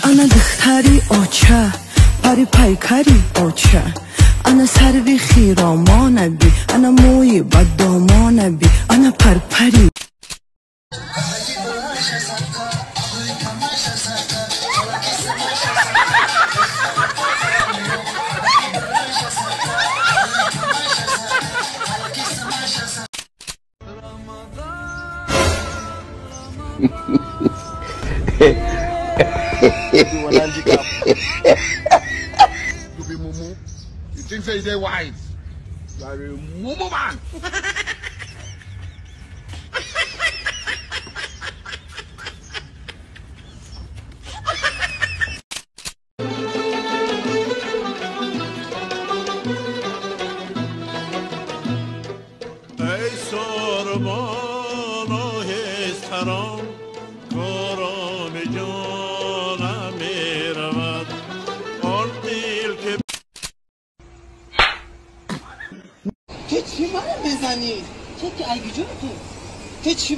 Ана духтари оча, пари пайкари оча, ана сарви хиромонаби, ана мӯи бадомонаби, ана парпари. You be mumu. You think say you wise? You are a mumu man. Ey sorban ahistaram, koram canam meravat, on dil ke. تو چی منو میزنی؟ تو که ای جون تو. تو چی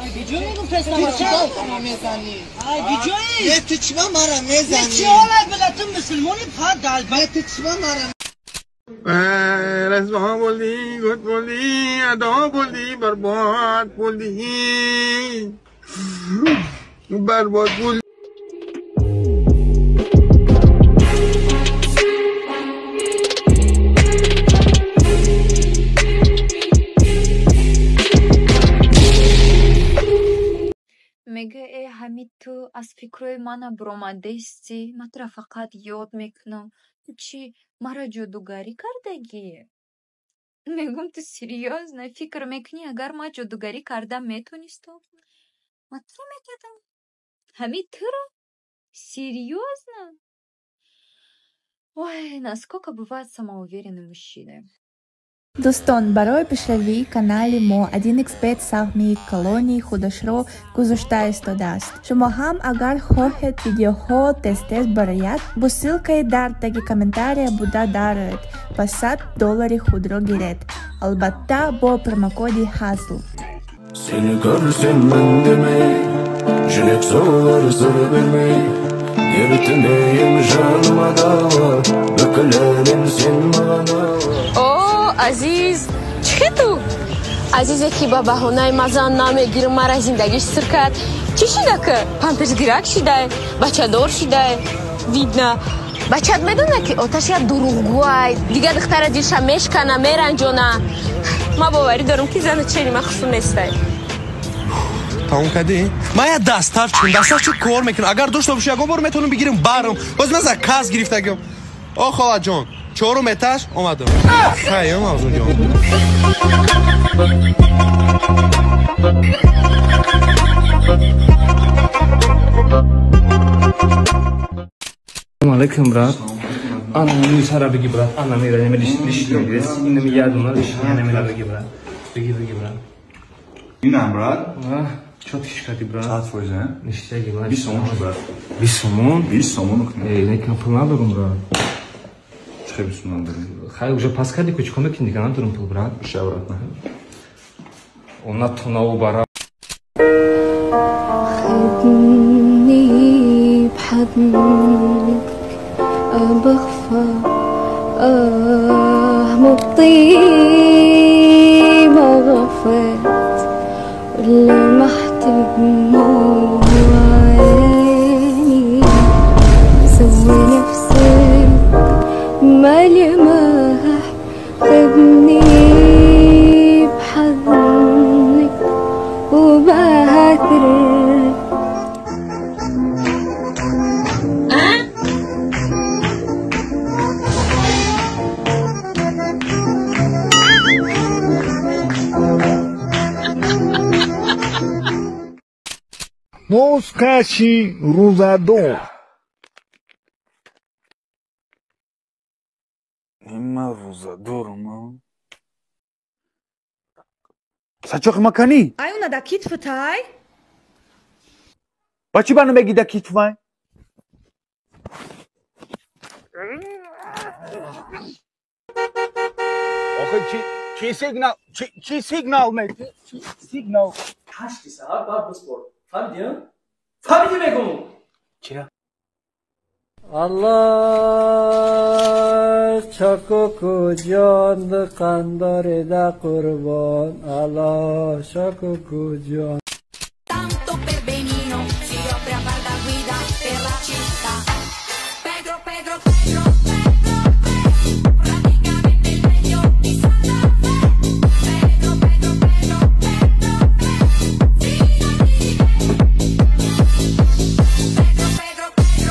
ای جون میگم پس تو چی منو میزنی؟ ای جون تو چی منو میزنی؟ چی حالا بلا تو مسلمانی پا دال با تو چی منو رسوا بولی گوت بولی ادا بولی برباد بولی برباد بولی. Мега э ҳамид ту аз фикрҳои мана баромадести, ман тура фақат ёд мекунам. Ту чӣ маро ҷодугарӣ кардагӣ? Мегӯм ту серьёзно фикр мекунӣ, агар ман ҷодугарӣ карда метонистам, ман туро мекардам? Ҳамид туро? Серьёзно? Ой, насколько бывают самоуверенные мужчины. Дӯстон, барои пешравии канали мо 1xBet саҳми калони худашро гузошта истодааст. Шумо ҳам агар хоҳед видеоҳо тез-тез барояд, бо ссылкаи дар таги комментария буда дароед ва $100 худро гиред. Албатта бо промокоди ХАЗЛ. Seni görsem үндемей, жүрек соғар сыр бермей, Дертімейім жаныма дауа, бүкіл әлем сен маған ауа. О, Азиз, чӣ ту? Азизе ки ба баҳонаи мазан намегирам, мара зиндагиш сир кард. Чӣ шида ки? Памперсгирак шидай, бачадор шидай. Видно. Бачат медона ки оташ як дурӯғгӯай, дигар духтара дилша мешкана, меранҷона. Ман боварӣ дорам ки зану чени ма хусум нестай. Тамом кардӣ? Ман як дастафчун, дастафчун кор мекунам. Агар дошта бошӣ, ягон бор метавонам бигирам барам. Боз ман заказ гирифтагим. О, холаҷон, чорум этаж омадам. Хайр, Мавзунҷон. Салом алейкум, брат. Ана мисара беги, брат. Ана мира, неми лишний, инами ядуна лишний, неми беги, брат. Беги, беги, брат. Инам, брат. Чот кишкади, брат. Чат фоиз, а? Ништяги, брат. 20 сомон, брат. 20 сомон? 20 сомон. Эй, некам пул надорум, брат. Чӣ 20 сомон надорум? Хай, уже пас кардӣ, ку чикор мекунӣ, дигар надорум пул, брат. Ша, брат, на. Она тонаву бара. خدني بحضنك بخفى مبطي ما غفيت ولمحت دموع عيني سوي نفسك ملمح خدني بحضنك وبهتر. Носкаши рӯзадор. Ман рӯзадорам. Сачоқи маканӣ? Ай уна да китфтай? Ба чӣ бану мегӣ да китфай? Охи чӣ сигнал, чӣ сигнал ме, чӣ сигнал? Ҳашти саҳар баъд биспор. Фаҳмидӣ? Фаҳмидӣ мегӯм. Чира? Allah şakuku can kandare da qurban Allah şakuku can. Tanto per benino si offre a far da guida per la città. Pedro, Pedro, Pedro, Pedro, praticamente il meglio di Santa Fe. Pedro, Pedro, Pedro, Pedro, fino a dire. Pedro, Pedro, Pedro,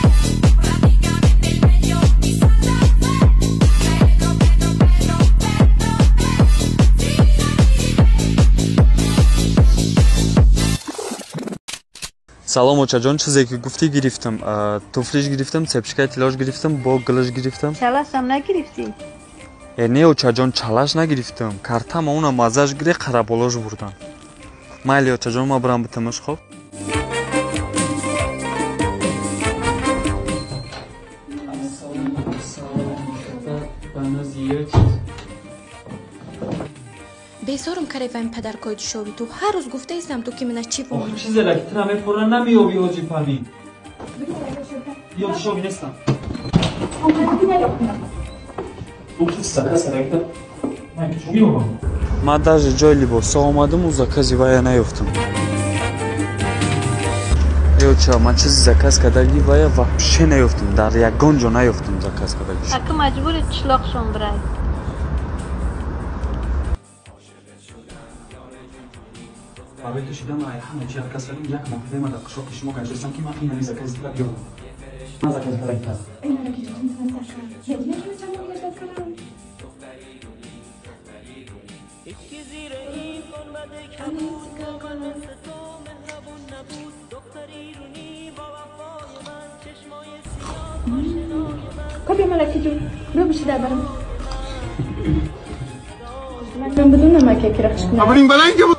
Pedro, praticamente il meglio di Santa Fe. Pedro, Pedro, Pedro, Pedro, fino a dire. Салом очаҷон, чизе ки гуфтӣ гирифтам. Туфлиш гирифтам, цепочкаи тиллош гирифтам, бо гилиш гирифтам. Чалашам нагирифтӣ? Не, очаҷон, чалаш нагирифтам. Картама уна маззаш гире қараболош бурдам. Майли очаҷон, ма бирам битамаш, хоб? Безорум кареваем падаркои душови ту. Ҳар рӯз гуфтаистам ту ки мана чӣ Охи чизе ки тира мепора намеёби ҳоҷи Парвин. Ё душови нестам. Ман даже ҷои либосҳо омадам, у закази вая наёфтам. Ёча, ман чизи заказ кардаги вая вообще наёфтам, дар ягон ҷо наёфтам заказ кардаги. Ака маҷбури қишлоқшон бирай. Барои ту шидам ҳама чи ҳар кас кардем, як моҳ ма дар қишлоқи шумо гаштастам ки ман инами закази тира биёрам. Ман заказ кардаги кас. Копия малаки ҷон, биё биши дар барам. Ман бидунам ака ки рахш кунам.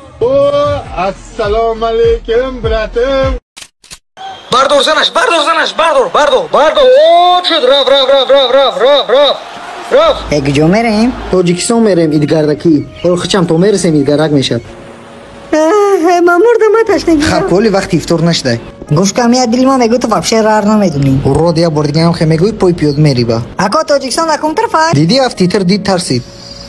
Ассалому алейкум, братым. Бардор занаш, бардор занаш, бардор, бардор, бардор. О, шуд, раф, раф, раф, раф, раф, раф, раф, раф. Э, куҷо мерем? Тоҷикистон мерем, идгардакӣ. Ҳоло хичам то мерасем, идгарак мешад. Ман мурдам, ман ташнагӣ. Хаб, коли вақти ифтор нашдай. Гӯш кам, я дили ма мегӯ, ту вообще рар намедунӣ. Урод, я бор дигаам хе мегӯй, пой пиёд мери ба. Ако Тоҷикистон акум тарафа? Диди афтитр дид тарсид.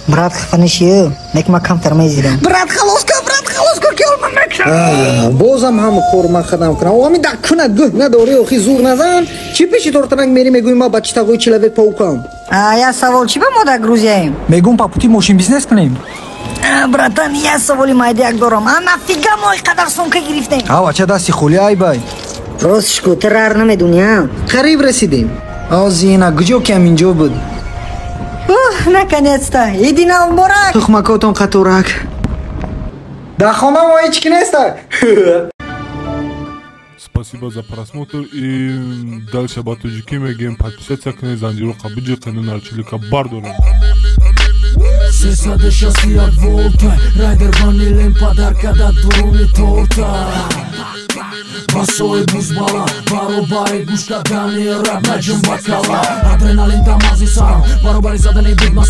Брат, хафа нашиё, нек ма камтар мезидам. Брат, халос кун, брат, халос кун, ки ол ман мекшам. Бозам ҳам кор ман хадам кунам. О, ҳамин даккунат гӯҳ надорӣ, охи зур назан. Чӣ пеши тортанак мери мегӯй ма ба читагои человек паукам? Я савол, чӣ ба мо дар Грузияем? Мегӯм па пути мошин бизнес кунем. Братан, я саволи майдияк дорам. А нафига мо иқадар сумка гирифтем? А, бача дасти хули айбай. Ростш ку, ту рар намедунӣ, а? Қариб расидем. Озина, куҷо ки ҳаминҷо буд? Ух, наконец-то! Иди на муборак! Тухмакотон қаторак. Дар хона мо ҳеҷ ки неста. Спасибо за просмотр и дальше ба тоҷикӣ мегӯем подписаться кунед, занҷиро биҷиқену нарчилика бардорем. 361 волта Райдер ванилем подарка да дуруни торта. Басои бузбала баробари гӯш кардани раб наҷум ба кала. Адреналин дар мағзи сарам баробари задани бигма.